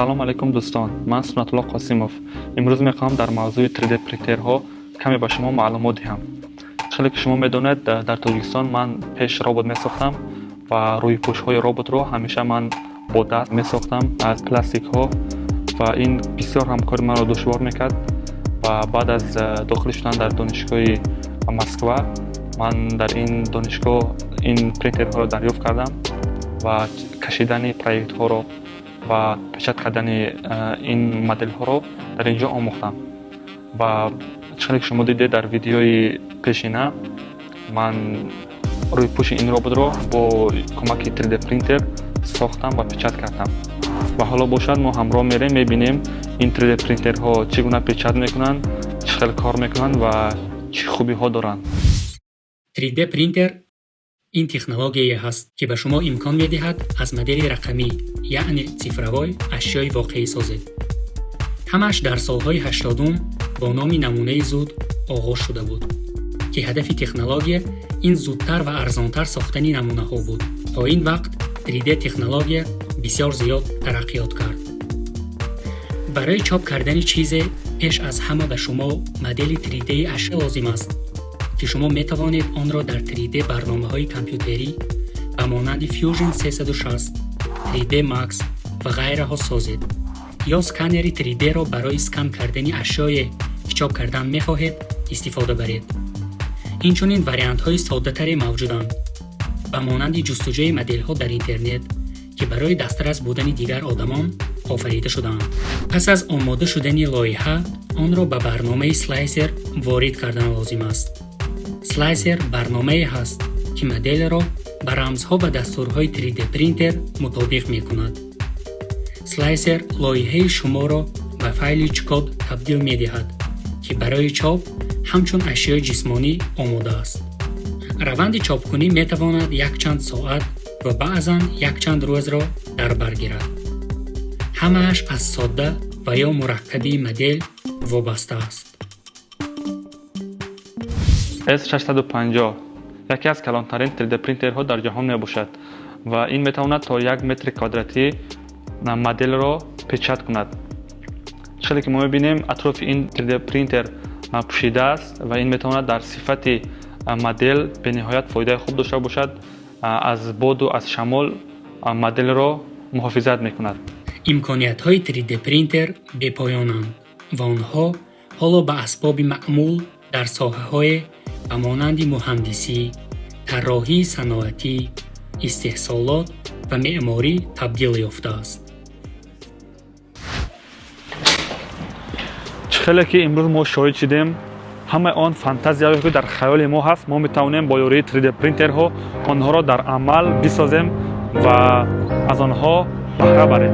Салом алайкум, дӯстон, ман Суннатулло Қосимов. Имрӯз мехоҳам дар мавзӯи 3D принтерҳо каме ба шумо маълумот диҳам. Хеле ки шумо медонед, дар Тоҷикистон ман пеш робот месохтам ва рӯйпӯшҳои роботро ҳамеша ман бо даст месохтам аз пластикҳо ва ин бисёр ҳам кори маро душвор мекард. Ва баъд аз дохил шудан дар донишгоҳи Москва, ман дар ин донишгоҳ ин принтерҳоро дарёфт кардам ва кашидани проектҳоро ва печать кардани ин моделҳоро дар ин ҷо омӯхтам. Ва чӣ хеле ки шумо дидед дар видеои пешина, ман рӯйпӯши ин роботро бо кӯмаки 3D принтер сохтам ва печать кардам. Ва ҳоло бошад, мо ҳамроҳ мерем, мебинем, ин 3D принтерҳо чӣ гуна печать мекунанд, чӣ хел кор мекунанд ва чӣ хубиҳо доранд. 3D принтер ин технологияе ҳаст, ки ба шумо имкон медиҳад аз модели рақамӣ, яъне цифровой, ашёи воқеӣ созед. Ҳамааш дар солҳои 80-ум бо номи намунаи зуд оғоз шуда буд, ки ҳадафи технология ин зудтар ва арзонтар сохтани намунаҳо буд. То ин вақт 3D технология бисёр зиёд тараққиёт кард. Барои чоп кардани чизе пеш аз ҳама ба шумо модели 3D ашё лозим аст, ки шумо метавонед онро дар 3D барномаҳои компютерӣ ба монанди Fusion 360, 3D Max ва ғайраҳо созед ё сканери 3D-ро барои скан кардани ашёе, ки чоп кардан мехоҳед, истифода баред. Инчунин вариантҳои соддатаре мавҷуданд, ба монанди ҷустуҷӯи моделҳо дар интернет, ки барои дастрас будани дигар одамон офарида шудаанд. Пас аз омода шудани лоиҳа, онро ба барномаи Slicer ворид кардан лозим аст. Slicer барномае ҳаст, ки моделро ба рамзҳо ва дастурҳои 3D принтер мутобиқ мекунад. Slicer лоиҳаи шуморо ба файли G-код табдил медиҳад, ки барои чоп ҳамчун ашёи ҷисмонӣ омода аст. Раванди чопкунӣ метавонад якчанд соат ва баъзан якчанд рӯзро дар бар гирад. Ҳамааш аз содда ва ё мураккабии модел вобаста аст. S650 яке аз калонтарин 3D принтерҳо дар ҷаҳон мебошад ва ин метавонад то 1 метри квадратӣ моделро печать кунад. Хеле ки мо мебинем, атрофи ин 3D принтер пӯшидааст ва ин метавонад дар сифати модел бениҳоят фоидаи хуб дошта бошад, аз боду аз шамол моделро муҳофизат мекунад. Имкониятҳои 3D принтер бепоёнанд ва онҳо ҳоло ба асбоби маъмул дар соҳаҳое ба монанди муҳандисӣ, тарроҳии саноатӣ, истеҳсолот ва меъморӣ табдил ёфтааст. Чӣ хеле ки имрӯз мо шоҳид шудем, ҳамаи он фантазияҳое, ки дар хаёли мо ҳаст, мо метавонем бо ёрии 3D принтерҳо онҳоро дар амал бисозем ва аз онҳо баҳра барем.